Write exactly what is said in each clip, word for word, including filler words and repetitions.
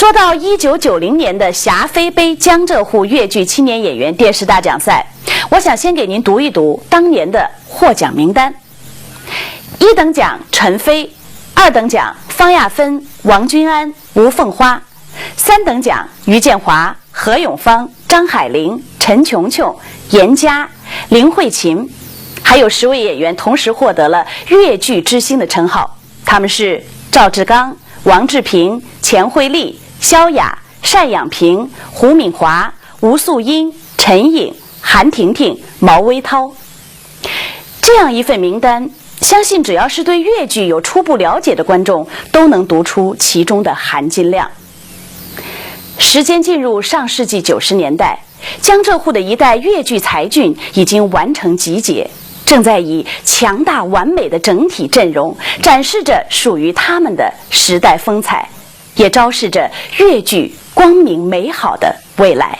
说到一九九零年的霞飞杯江浙沪越剧青年演员电视大奖赛，我想先给您读一读当年的获奖名单。一等奖陈飞，二等奖方亚芬、王君安、吴凤花，三等奖于建华、何永芳、张海玲、陈琼琼、严佳、林慧琴，还有十位演员同时获得了越剧之星的称号。他们是赵志刚、王志平、钱惠丽、萧雅、单养萍、胡敏华、吴素英、陈颖、韩婷婷、毛微涛。这样一份名单，相信只要是对越剧有初步了解的观众，都能读出其中的含金量。时间进入上世纪九十年代，江浙沪的一代越剧才俊已经完成集结，正在以强大完美的整体阵容，展示着属于他们的时代风采，也昭示着越剧光明美好的未来。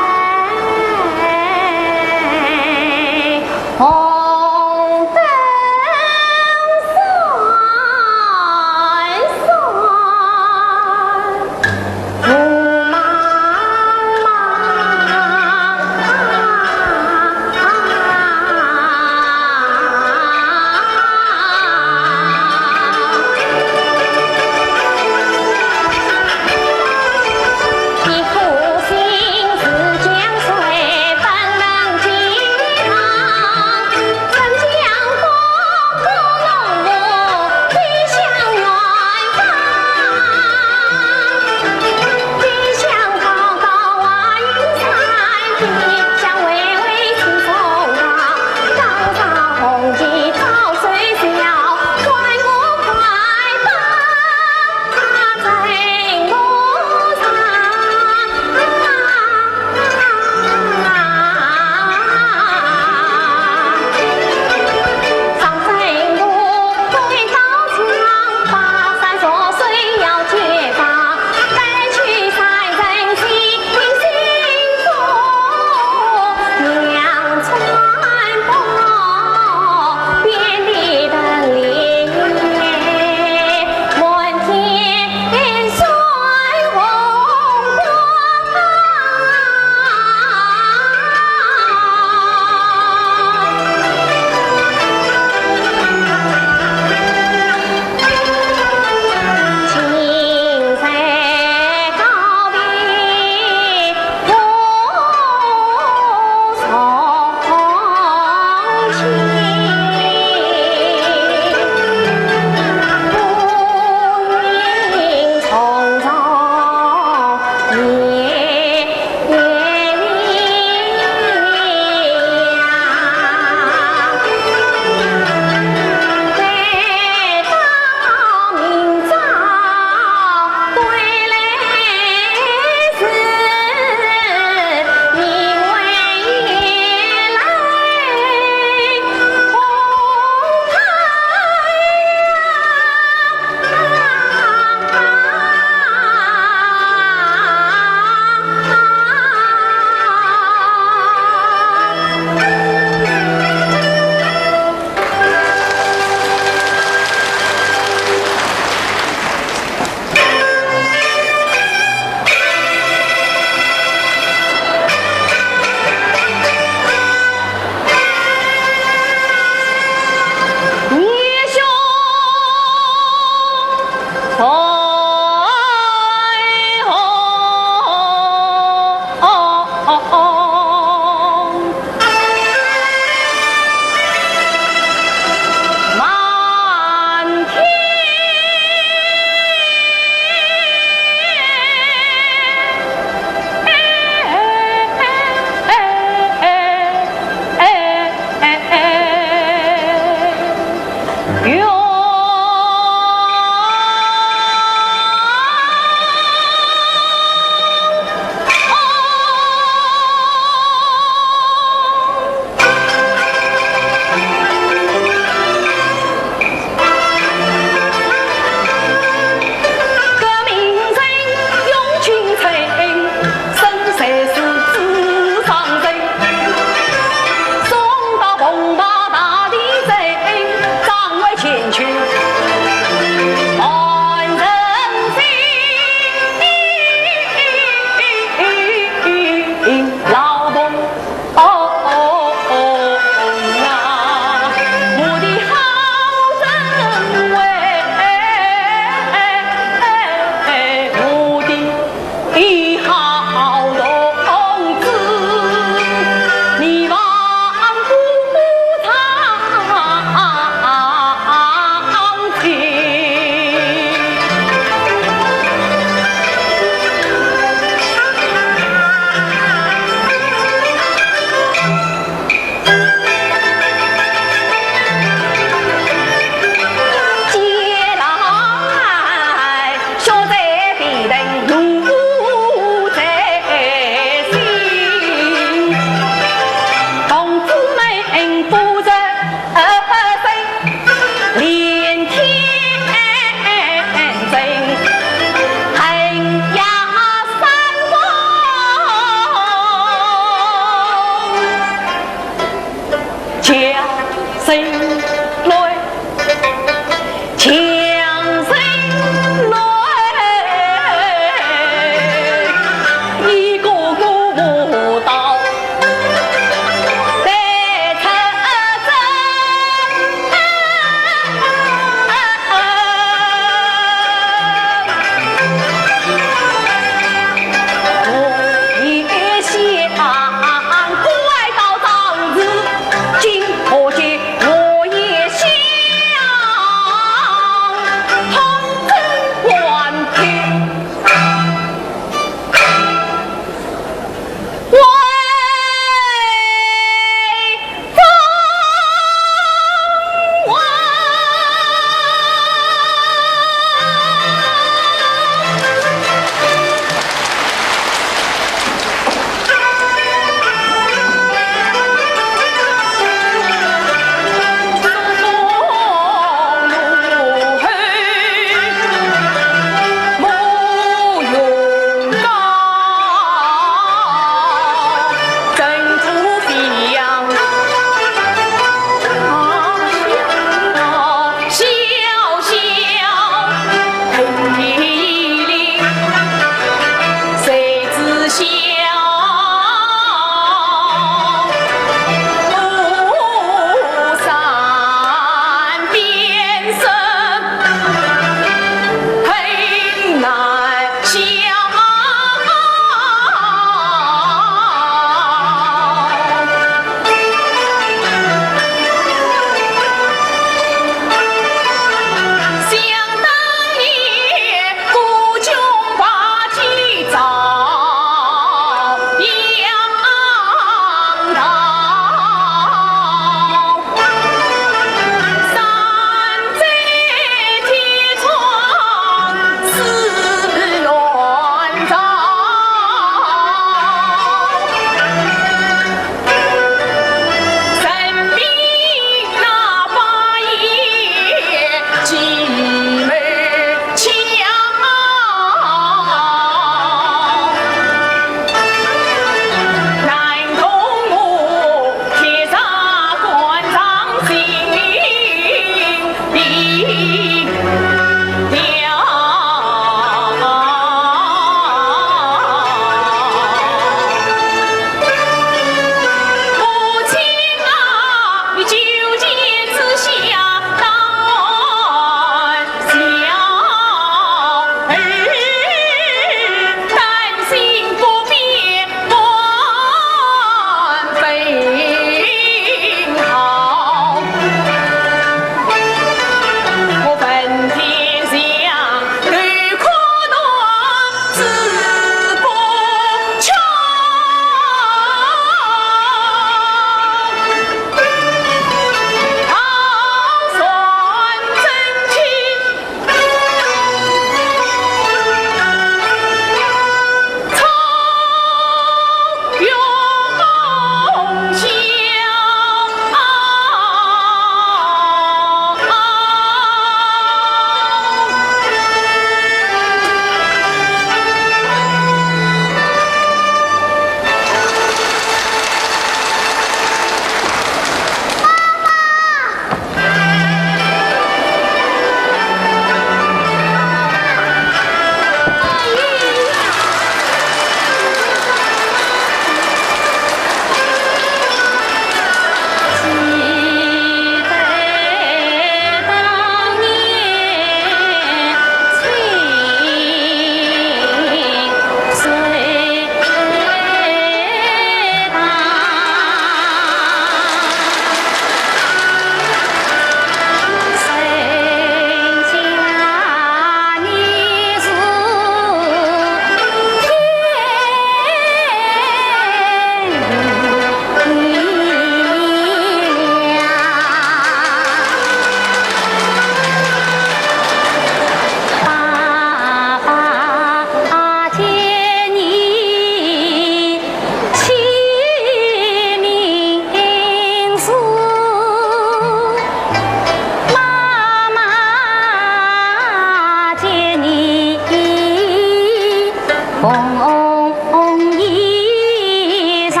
红衣裳，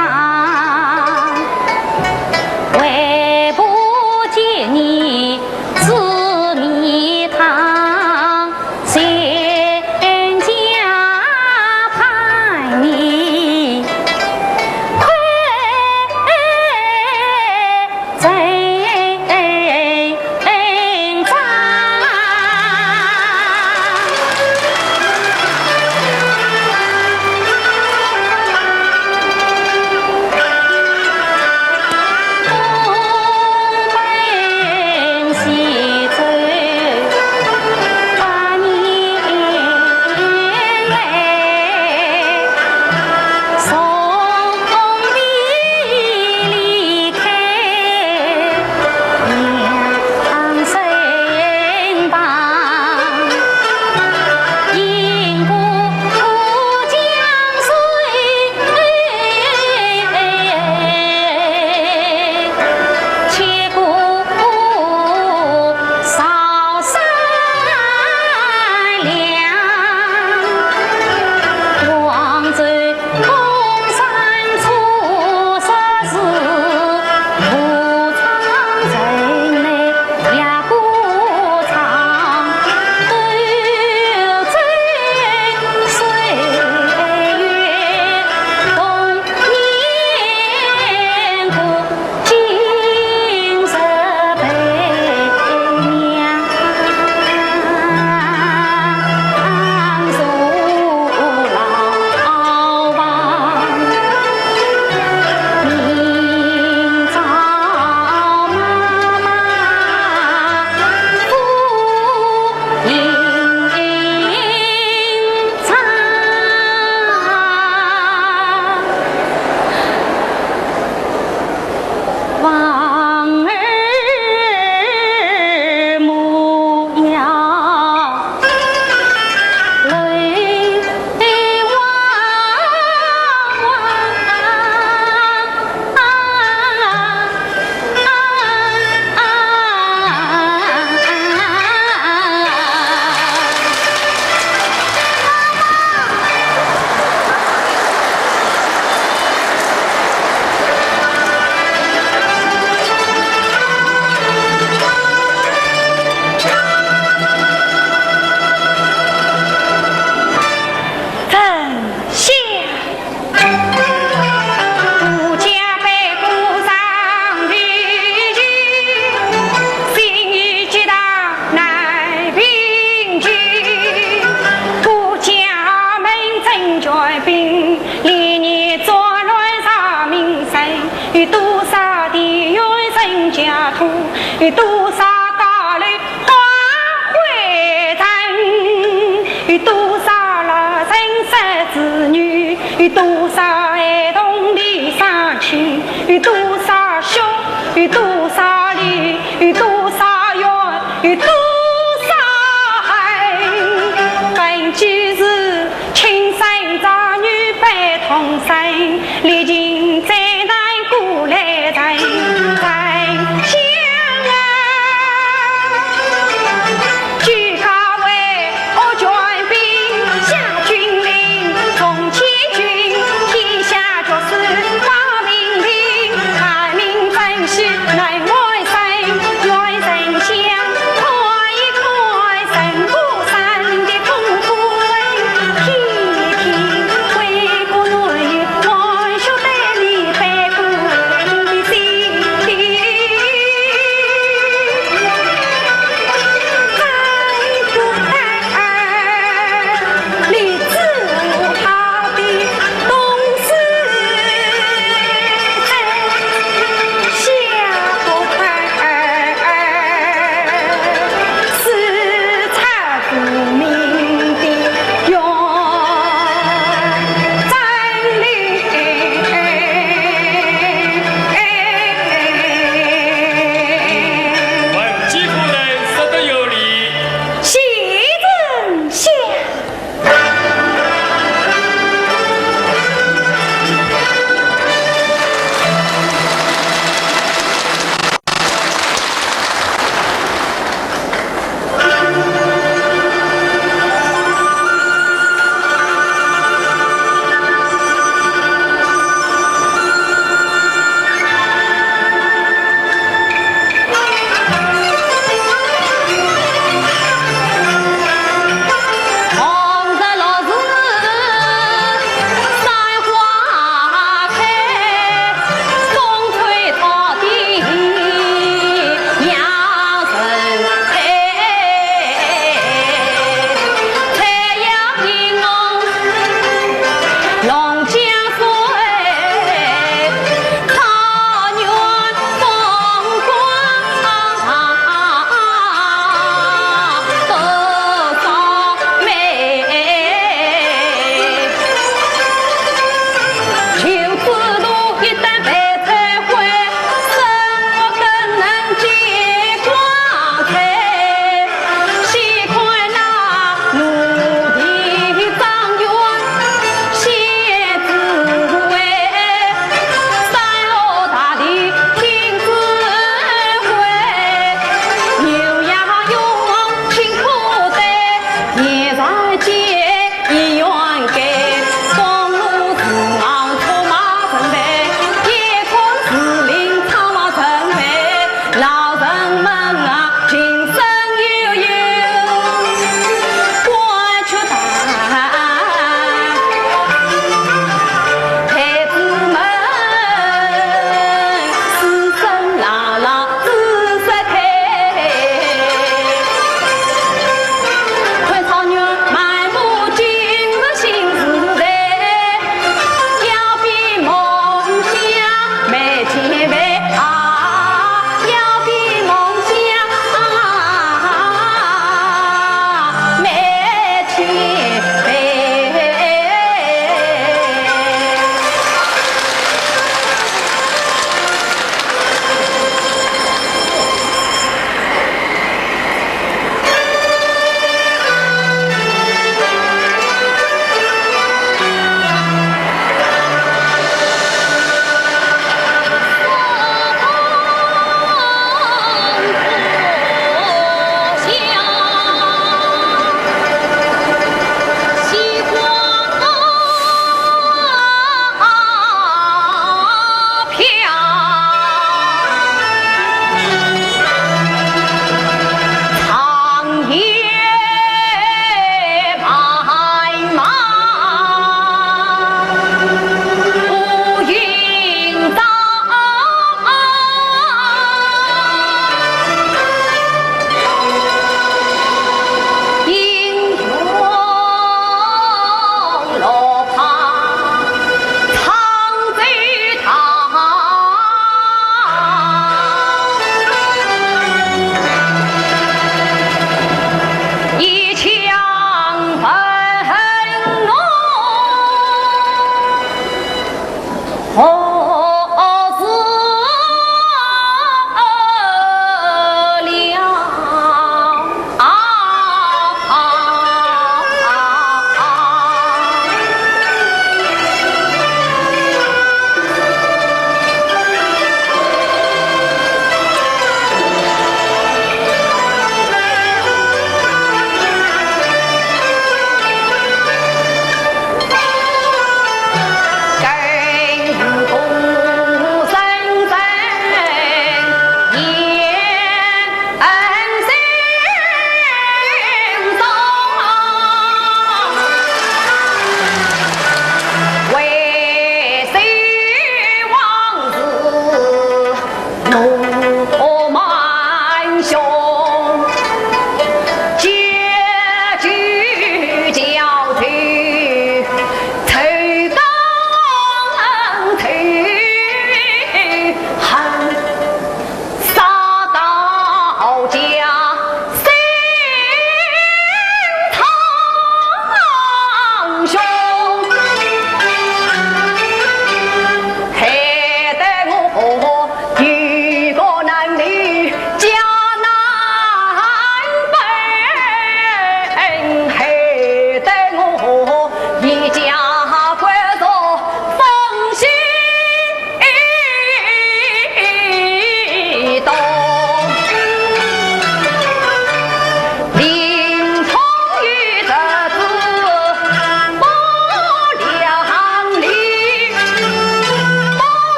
为不及你紫蜜糖，谁家盼你快成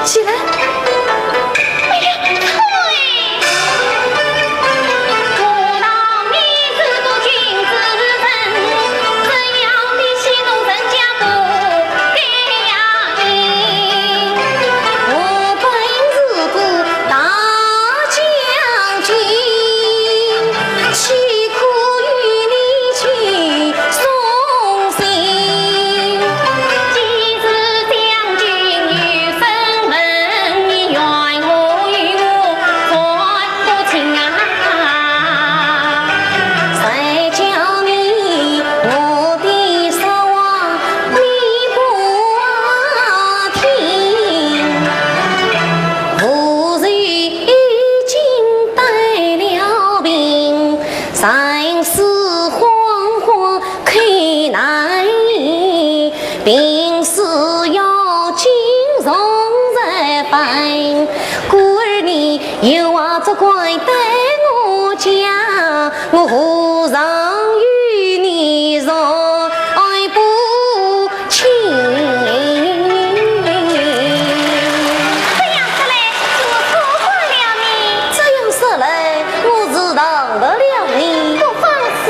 起来。哎呀，退！这样说来，是我错怪了你。这样说来，我是当得了你。不妨事。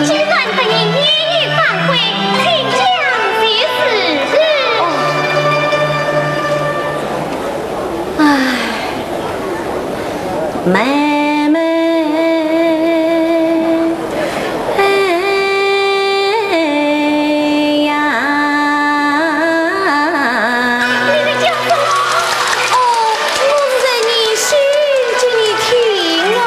既然得你免于反悔，请讲就是。哦。唉。妹妹。 哎呀！你在讲什么？哦，我是在念诗给你听啊。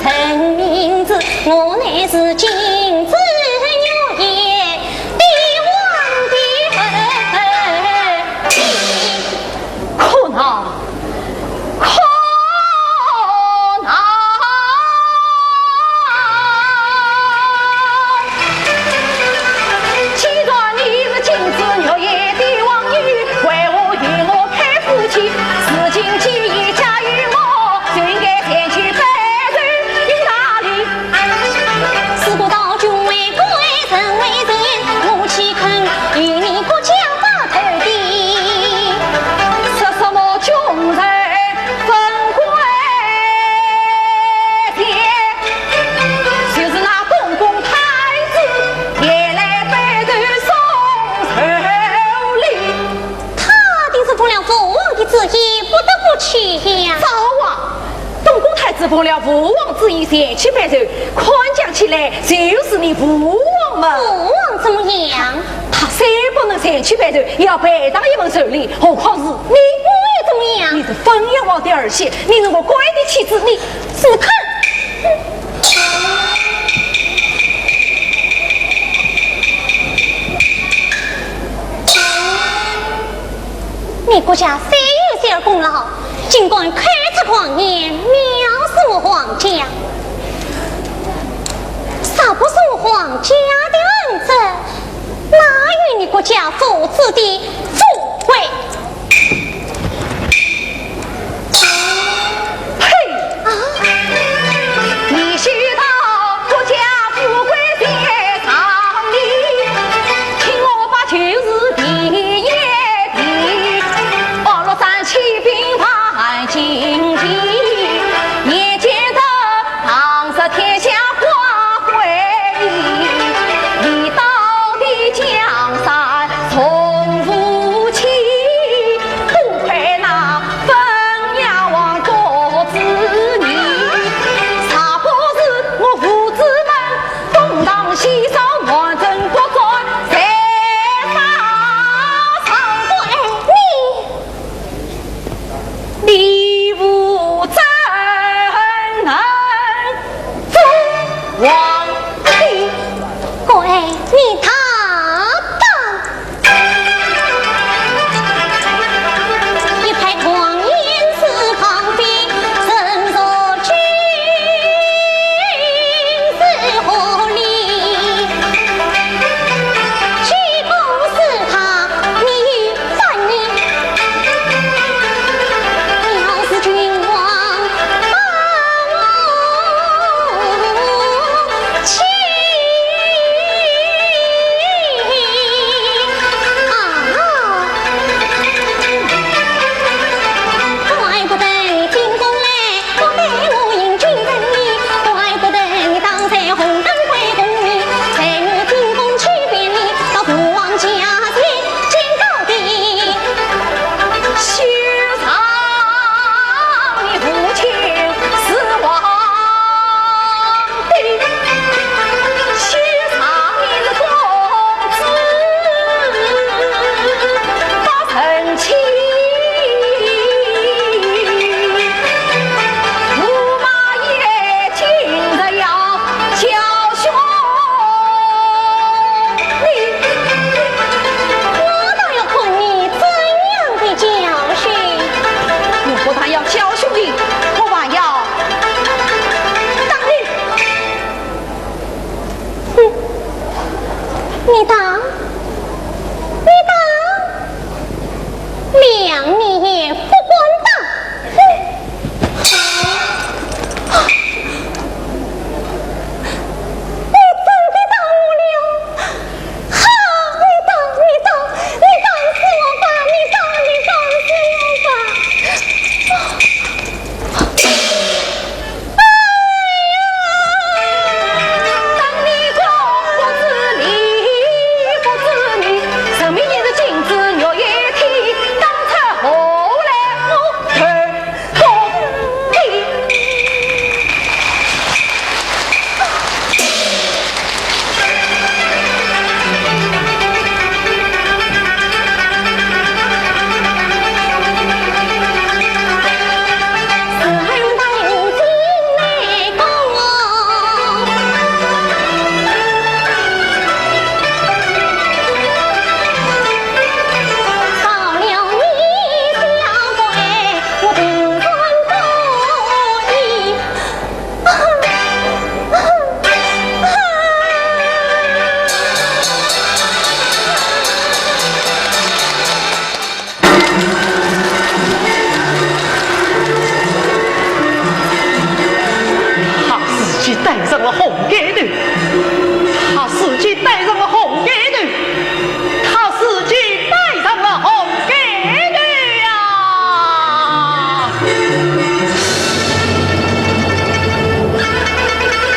臣名字，我乃是金枝玉叶帝王的后妃。可恼，可恼！既然你是金枝玉叶帝王的后妃，为何与我配夫妻？如今既已嫁与我，就应该前去拜寿于哪里？ 事不到君为官，臣为臣，我岂肯与你国家发头的？说什么君臣分贵贱，就是那东宫太子也来拜头送寿礼。 他定是奉了父王的旨意，不得不去呀。糟啊！东宫太子奉了父王旨意前去拜寿，看讲起来就是你父王嘛。父王怎么样？他虽不能前去拜寿，也要拜堂一门寿礼，何况是你？我又怎么样？你是封阳王的儿媳，你是我官的妻子，你 是看。你国家虽有小功劳，竟敢开出狂言，藐视我皇家。若不是我皇家的恩泽，哪有你国家父子的富贵？ 嘿！啊！你须道国家富贵在上面，听我把旧事提一提。二六三起兵犯金陵，眼见着唐朝天下光辉，你到底江山 从不弃，多亏那封阳王郭子仪，若不是我父子们东堂西烧，南征北战，谁杀上官？你，你父怎能 做皇帝。各位，你大胆！一派狂言是放屁，人若君是何理？既不是他，你又犯你。你要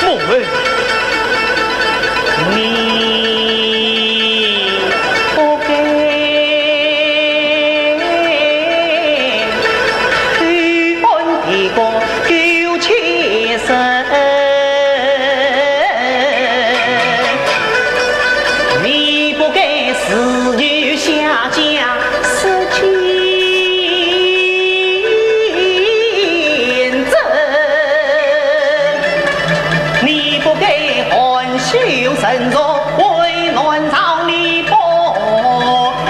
母后，你不该推翻帝国九千岁。 你不该自幼下嫁失进京，你不该含羞沉弱为难朝，你不该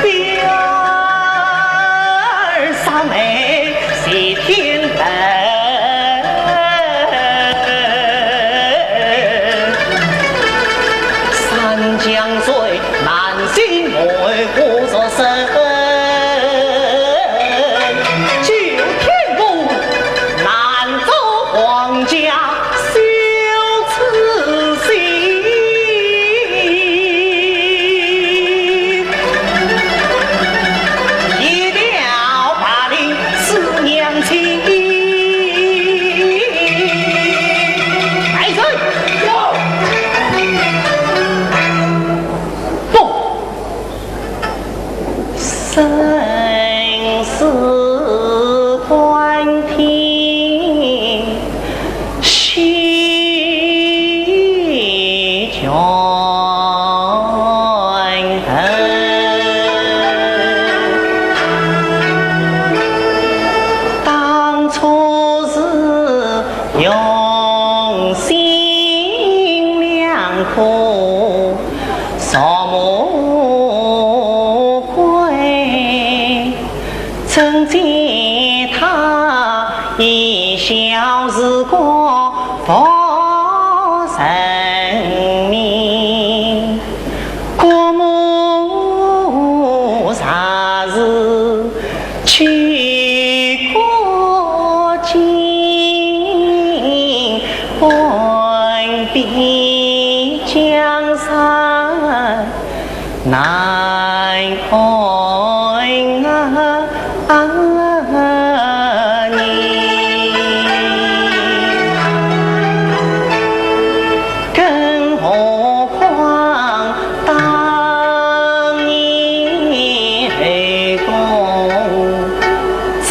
表儿杀妹谢天恩。 三江水，南星门户作声，九天宫，难做皇家羞耻心。 一条白绫思娘亲。来人！有。不。生死关天。 西江恨，当初是用心良苦，什么鬼？ 怎见他一笑是个负人民，国母若是救国金，半壁江山 难安宁。更何况当年后宫早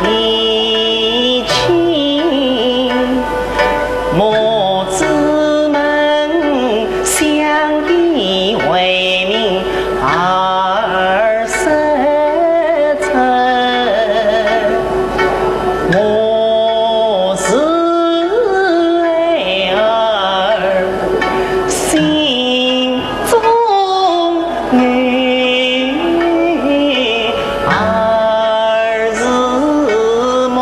已尽， 母子们相依为命二十载，我是孩儿心 中女，儿是妹，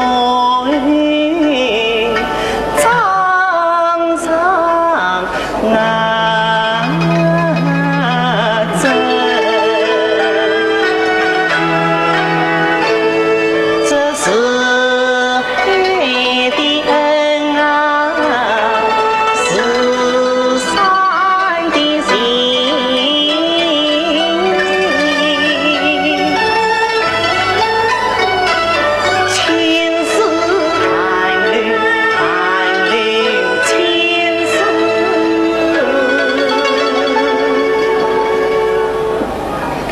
掌上啊，这，这是 海的恩啊，是山的情，千丝万缕，万缕千丝。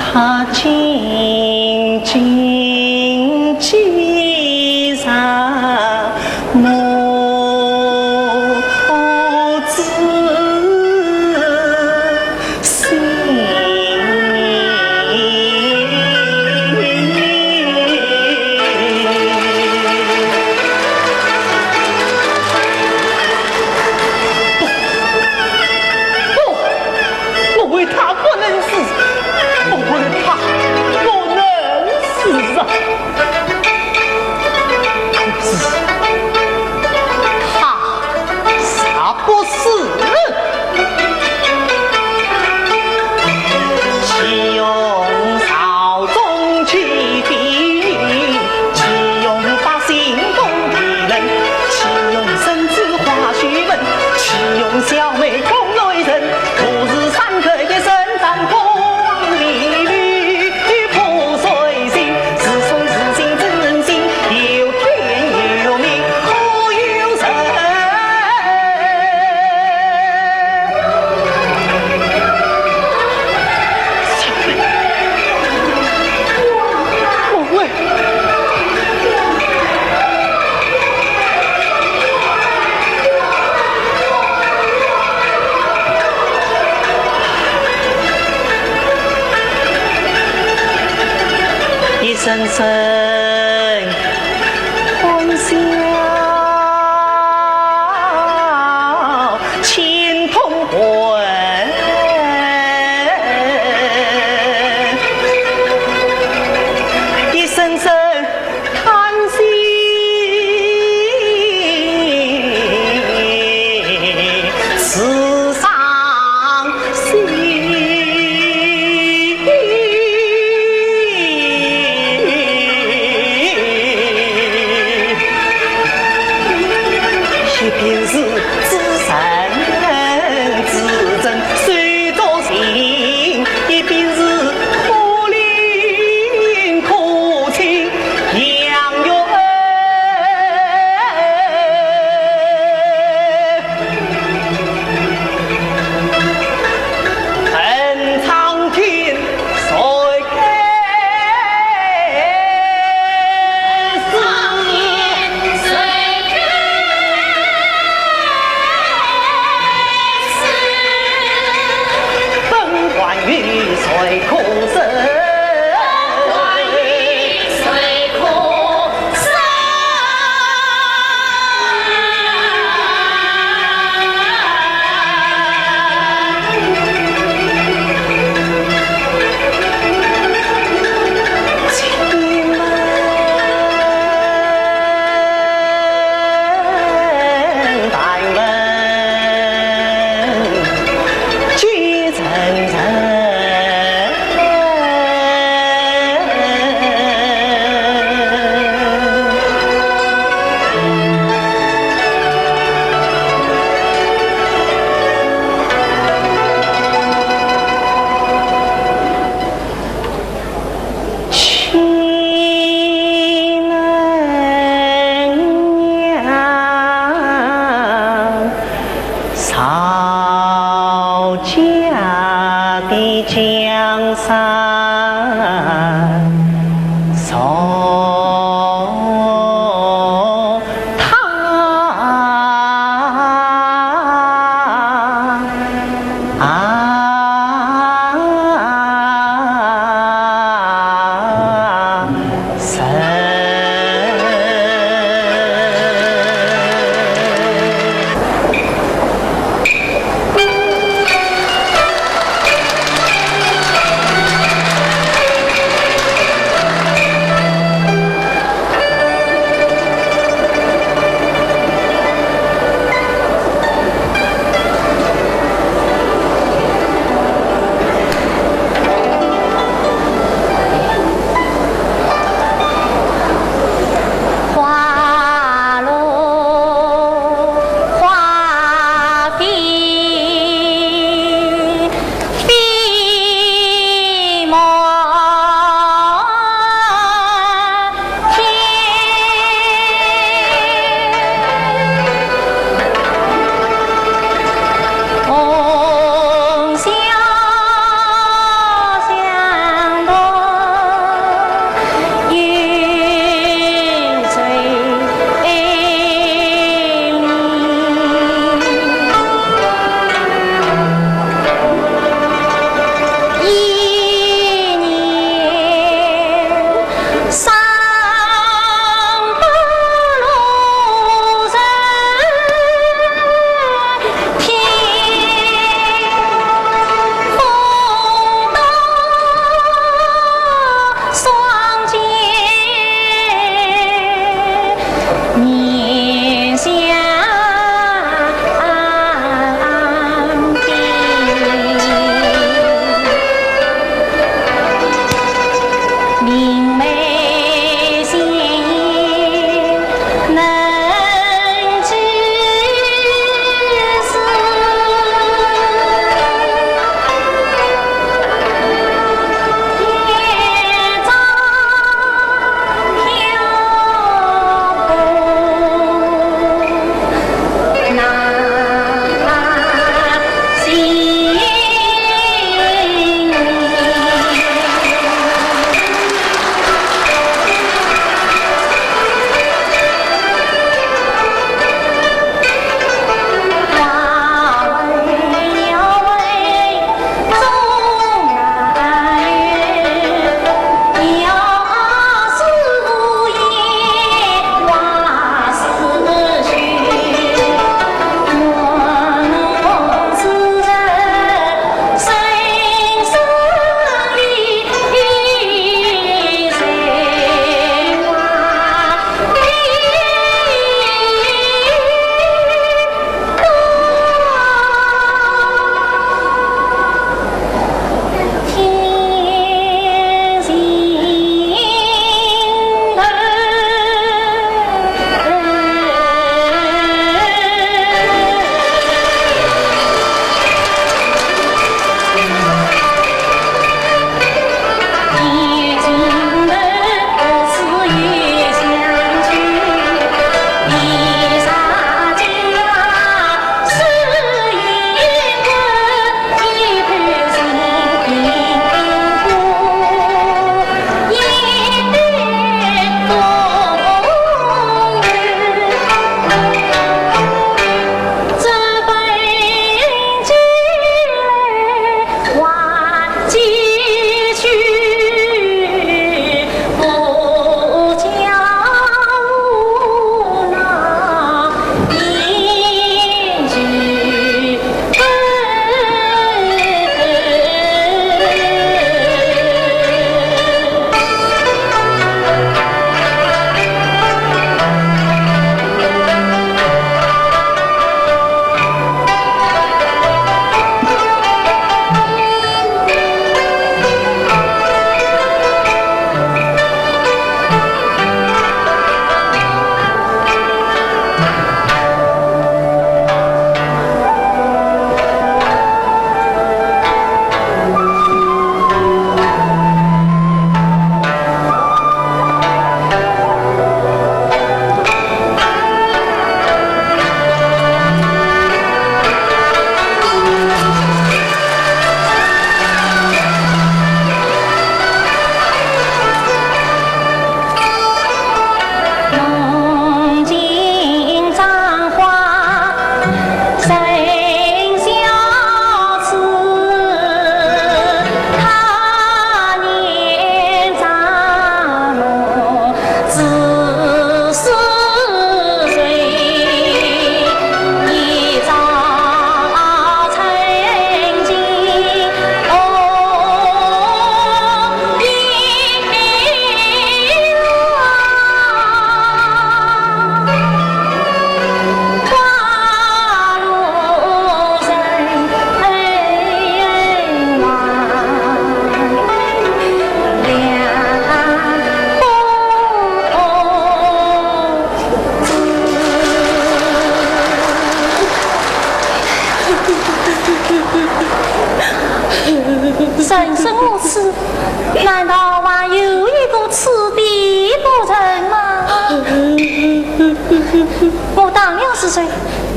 他紧紧系上母子心。 不，我为他不能死，我为他不能死。声声欢笑，亲同欢。一声声叹息，自伤心。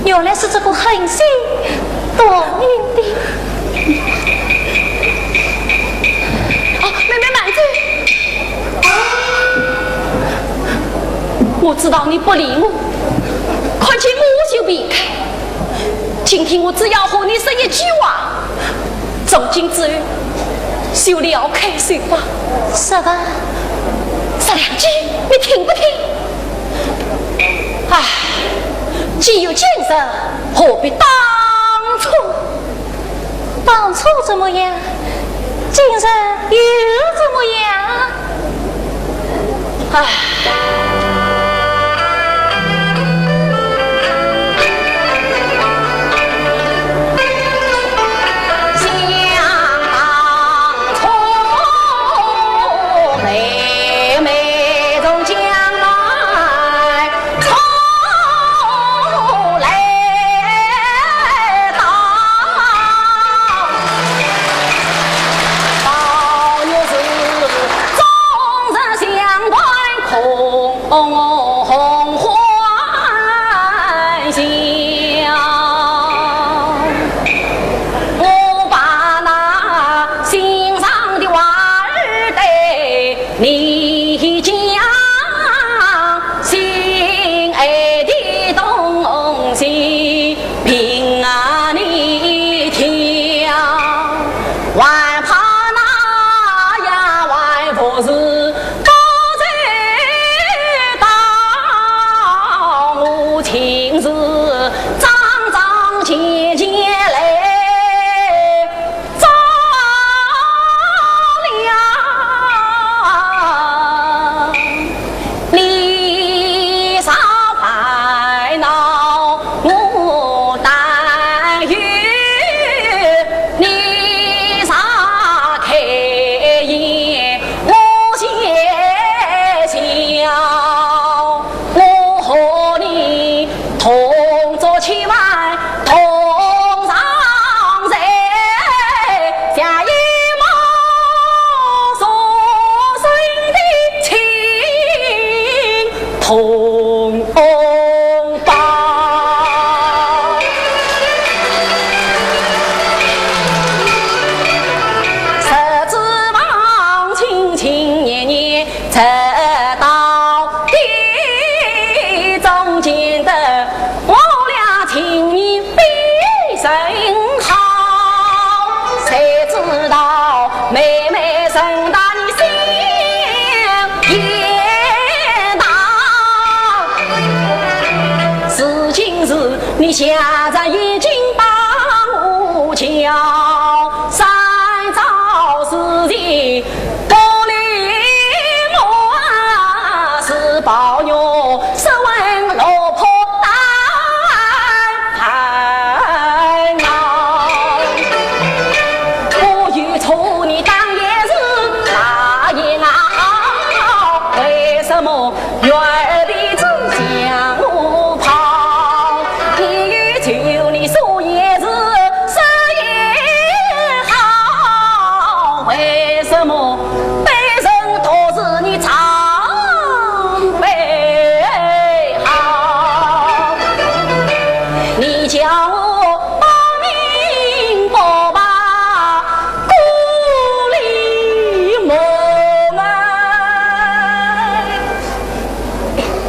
原来是这个狠心夺命的。啊，妹妹慢走。啊，我知道你不理我，看见我就避开。今天我只要和你说一句话，从今之后，就撂开手吧。说吧。说两句，你听不听？唉，既有今日，何必当初？当初怎么样？今日又怎么样？唉。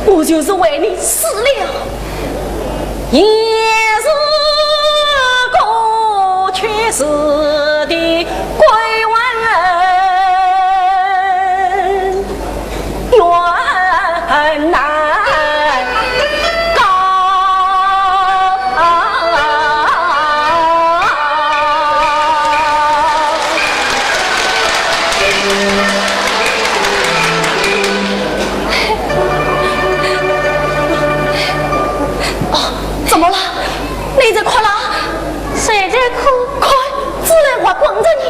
我就是为你死了。哦，怎么了？你在哭了？谁在哭？快，自然我光着你。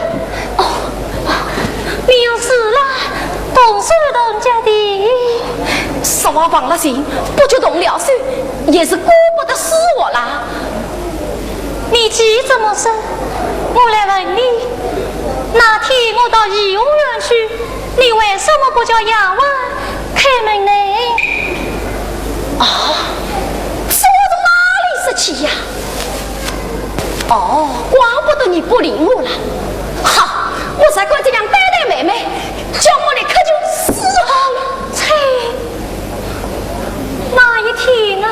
哦，你又死了，动手动脚的。说话忘了形，不觉动了手，也是顾不得死活啦。 你既这么说，我来问你，那天我到怡红院去，你为什么不叫丫鬟开门呢？啊，此话从哪里说起？呀，哦，怪不得你不理我了。好，我才敢这样对待妹妹，叫我立刻就死好了。切，那一天啊，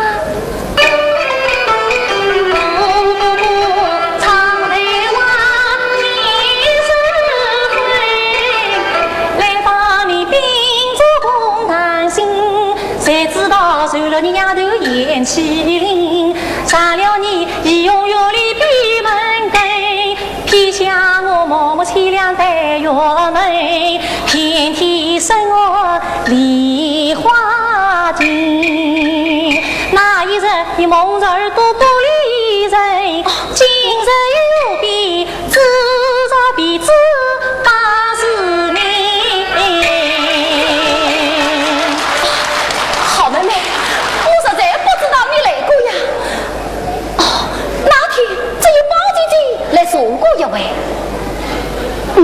好妹妹，我实在不知道你来过呀。哦，那天只有宝姐姐来坐过一回。嗯，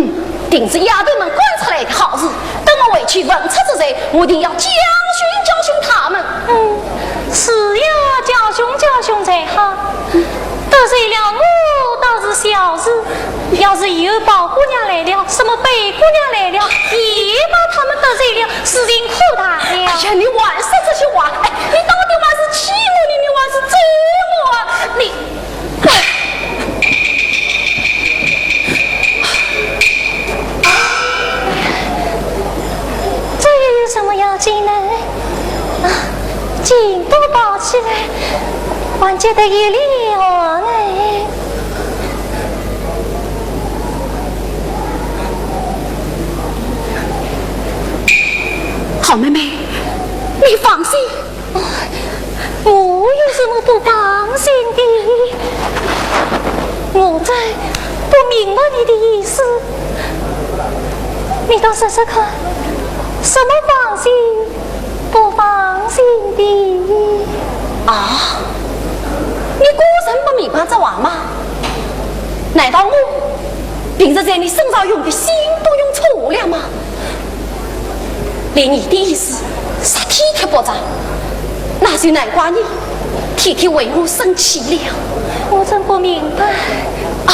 定是丫头们干出来的好事。等我回去问出是谁，我定要教训教训他们。嗯，是要教训教训才好。得罪了我倒是小事，要是以后宝姑娘来了，什么贝姑娘来了，也把他们得罪了，事情可大了。哎呀，你还说这些话，哎，你到底还是气我呢，你还是咒我啊？你，哎。这又有什么要紧呢？啊，劲都跑起来，还急得一溜哎。好妹妹，你放心。 我有什么不放心的？我真不明白你的意思，你倒说说看，什么放心不放心的？啊，你果真不明白这话吗？难道我平时在你身上用的心都用错了吗？ 连你的意思，煞体贴不着，那就难怪你天天为我生气了。我真不明白。啊，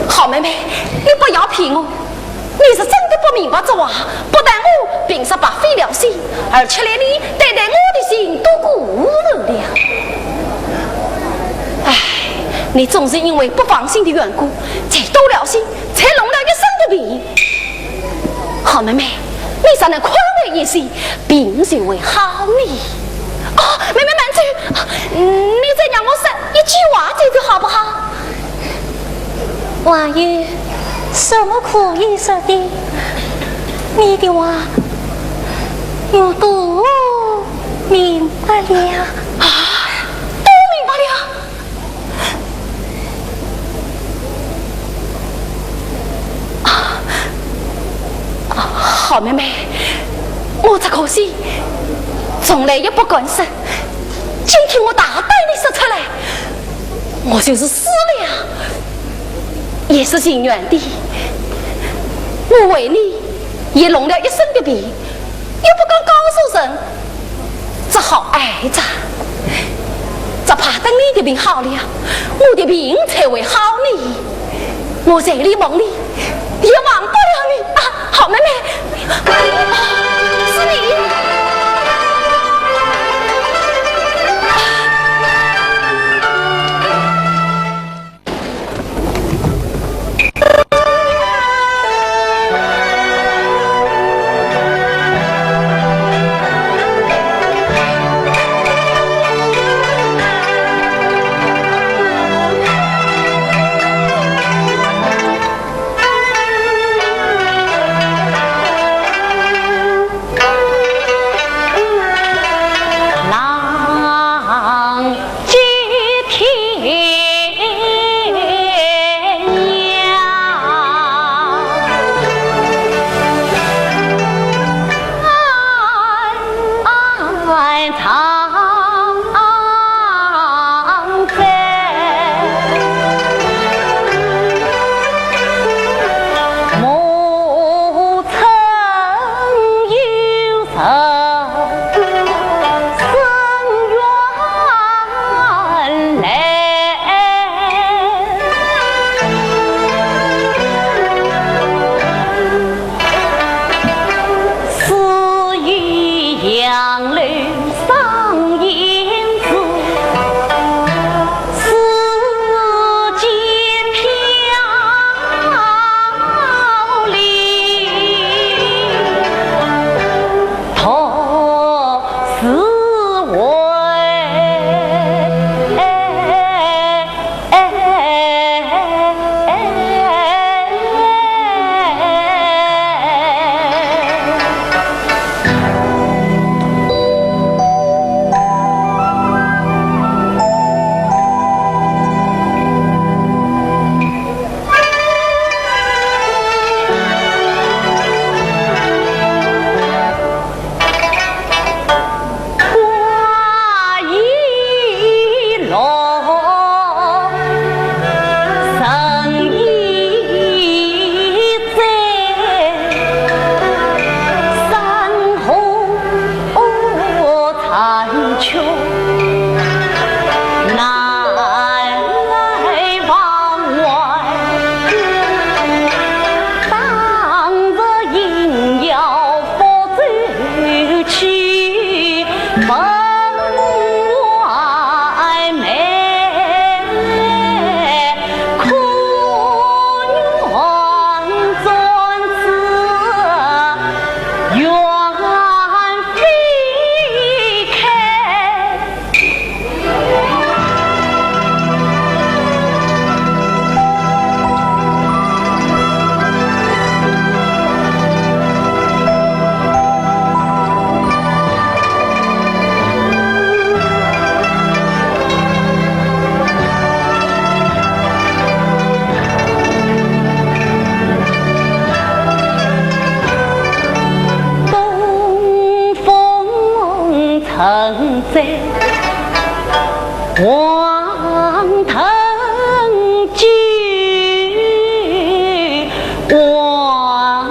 好妹妹，你不要骗我，你是真的不明白这话。不但我平时白费了心，而且连你对待我的心都辜负了。唉，你总是因为不放心的缘故，才多了心，才弄了一身的病。 好妹妹，你若能宽慰一些，病就会好呢。哦，妹妹慢走，你再让我说一句话，这就好不好？还有什么可以说的？你的话我都明白了。啊，都明白了。 啊，啊，好妹妹，我这口气从来也不敢说，今天我大胆地说出来，我就是死了也是情愿的。我为你也弄了一身的病， 又不敢告诉人，只好挨着。只怕等你的病好了，我的病才会好呢。我在里望你，也忘不了你啊，好妹妹。啊，是你。东风成在黄藤间，往事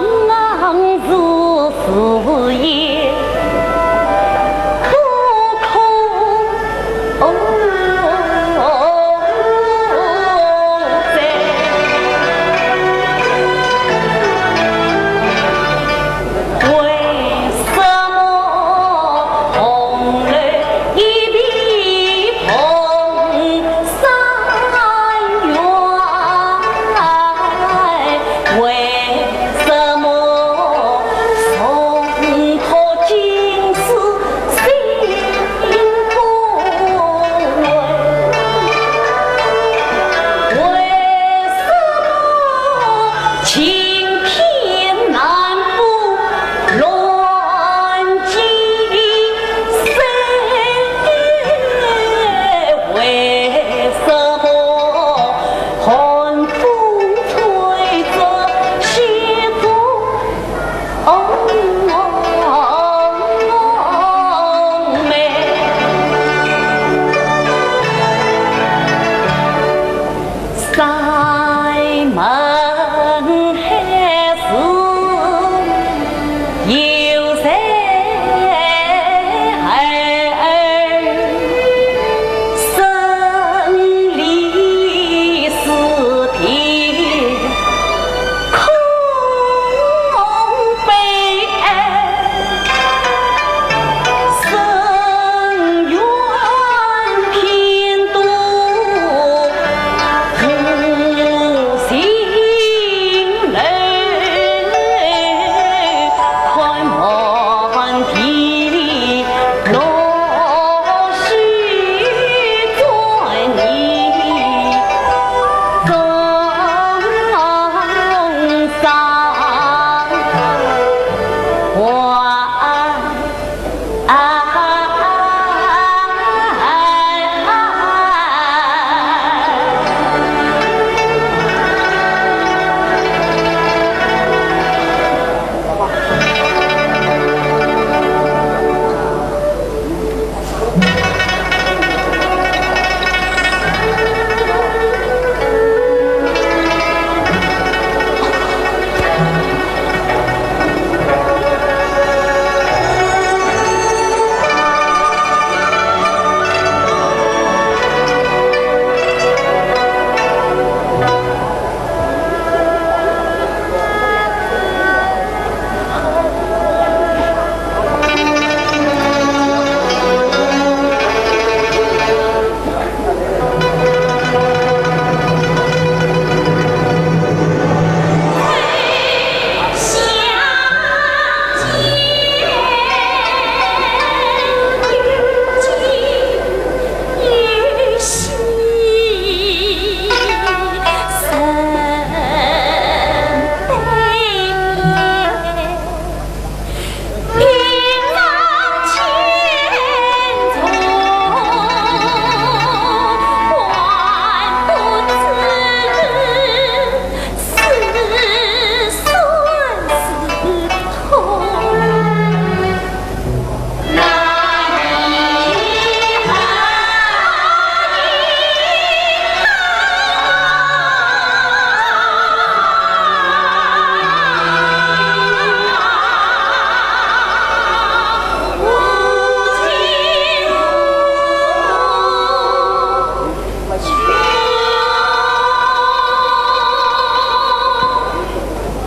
是烟。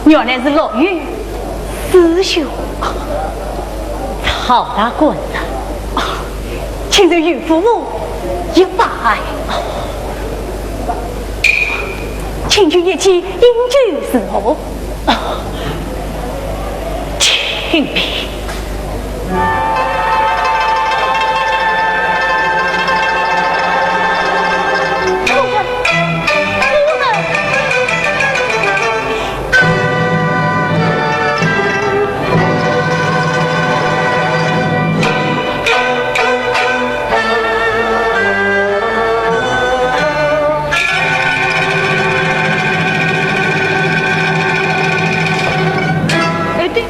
原来是陆羽师兄。曹大官人，请受岳父母一拜。请求一起饮酒如何？请便。哎，对。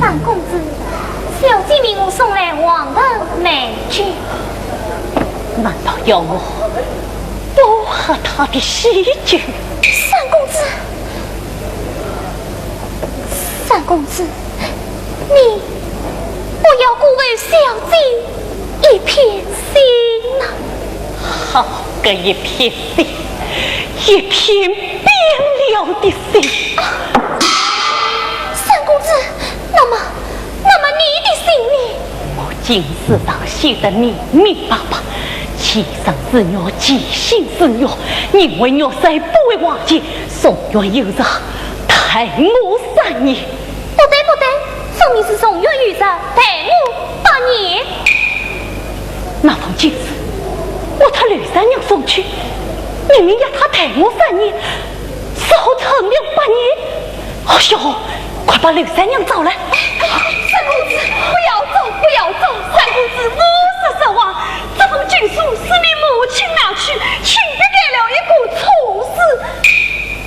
三公子，小姐命我送来黄藤美酒。难道要我不喝她的喜酒？三公子，三公子，你不要辜负小姐一片心呐。好个一片心，一片冰了的心。啊，三公子，那么，那么你的心呢？我经书上写得明明白白，其生是玉，其心是玉，宁为玉碎，不为瓦解，宋玉有若，待我三年。不对，不对，分明是宋玉有若，待我八年。那封经书，我托刘三娘送去，明明要她待我三年， 是何曾有八年？哦哟，快把刘三娘找来！三公子，不要走，不要走！三公子，我说实话，这封经书是你母亲拿去，却给了一个错字。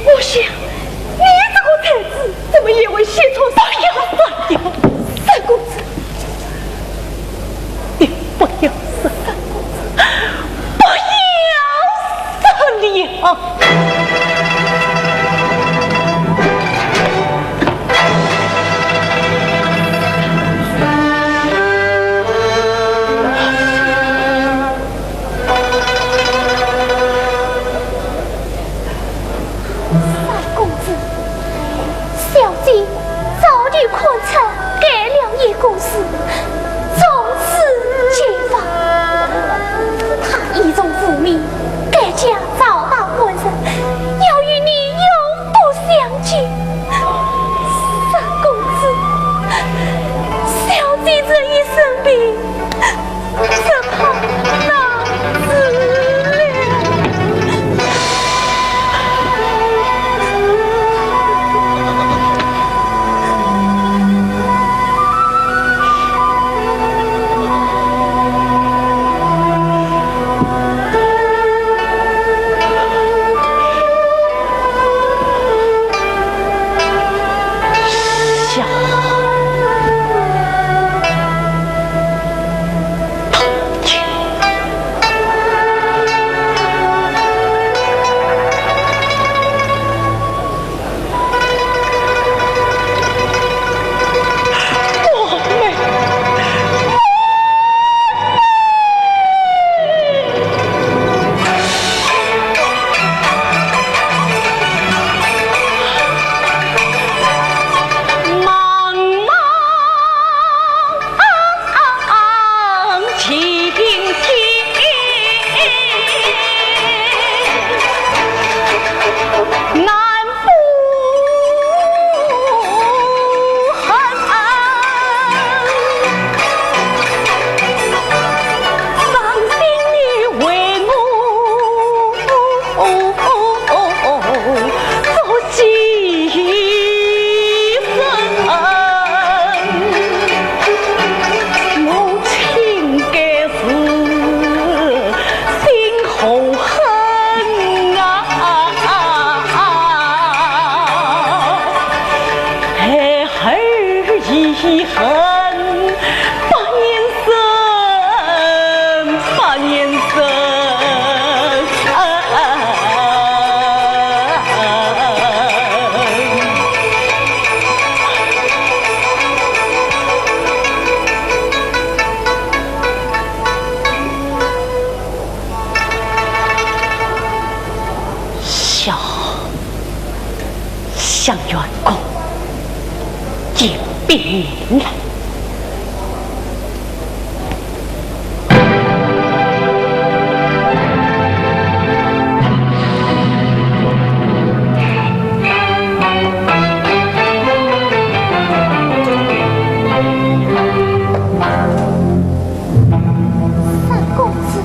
我想，你这个才子，怎么也会写错字？不要，不要，三公子，你不要说三公子，不要说了。 三公子，小姐早就看出该了一个字，重字轻放。她意中无名，该家早把官人，要与你永不相见。三公子，小姐这一生病， 只怕难治了。想，想冤枉，兵了。三公子。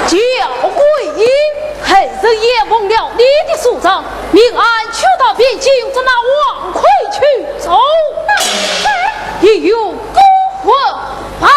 叫桂英，后人眼蒙了你的素装，命俺去到汴京捉拿王魁去斩。一有功。 罢了。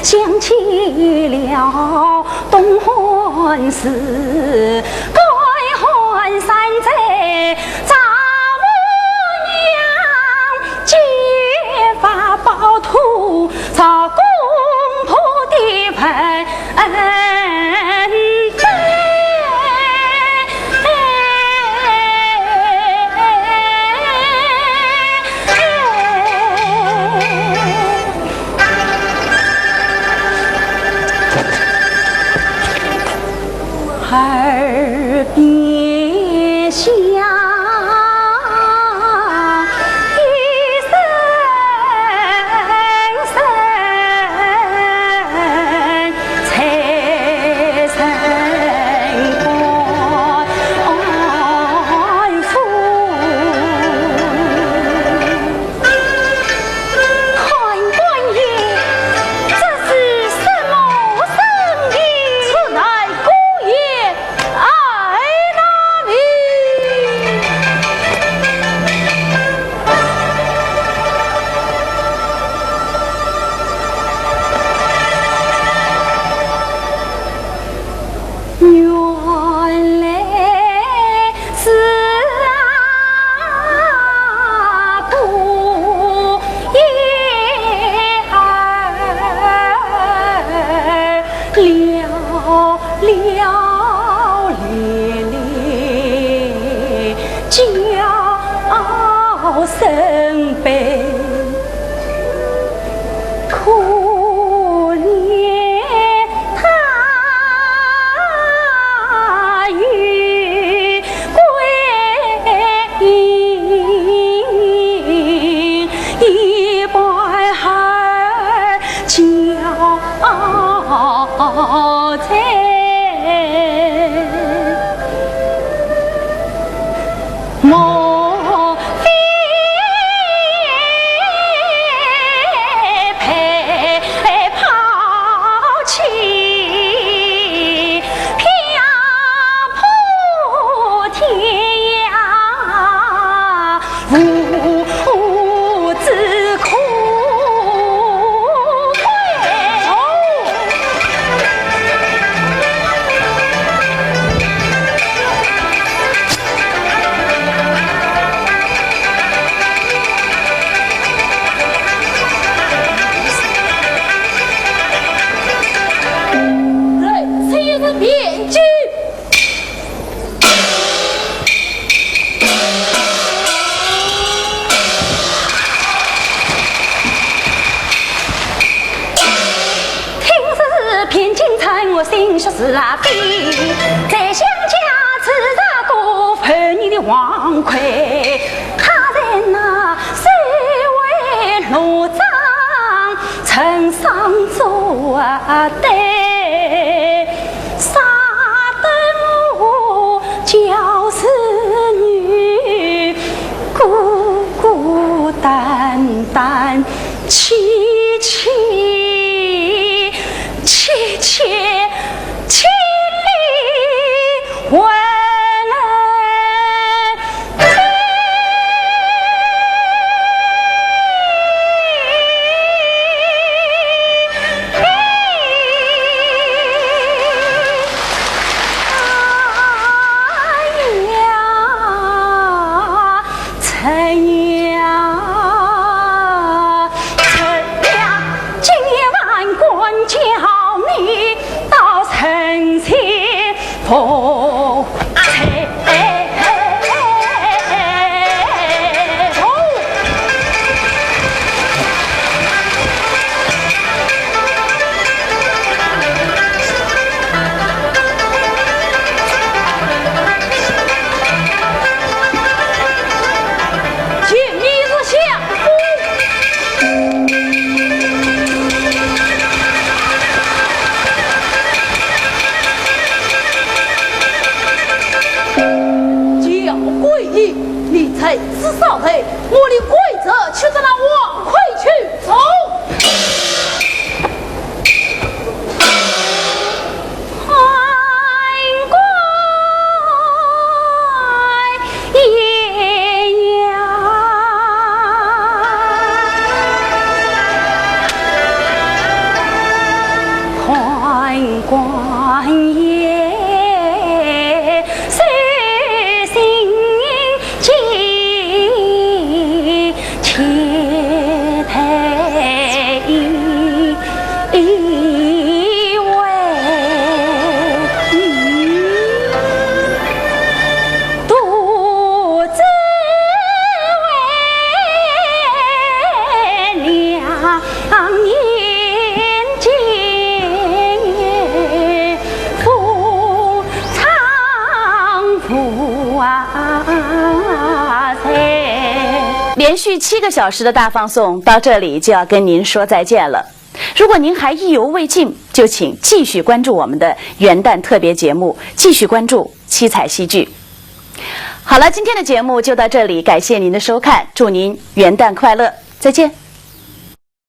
想起了东汉时，该汉山寨丈母娘，揭发暴徒，造公婆的坟。 耳边响，一声声，在人间复。 看官爷，这是什么声音？此乃姑爷哀那命。 原来是啊，姑爷儿了了咧咧叫声悲。 可怜他有鬼影，一半儿叫在 莫非被抛弃漂泊天涯，无子可归？ 听是汴京城，我心说是啊非。在想家自杀过，分你的王魁，他在那水外罗帐，曾上座啊对。 杀得我教子女孤孤单单，凄凄凄凄凄厉魂。 哎呀，陈呀，陈呀，今夜万官叫你到城前赴。 哦，连续七个小时的大放送到这里就要跟您说再见了。如果您还意犹未尽，就请继续关注我们的元旦特别节目，继续关注七彩戏剧。好了，今天的节目就到这里，感谢您的收看，祝您元旦快乐，再见。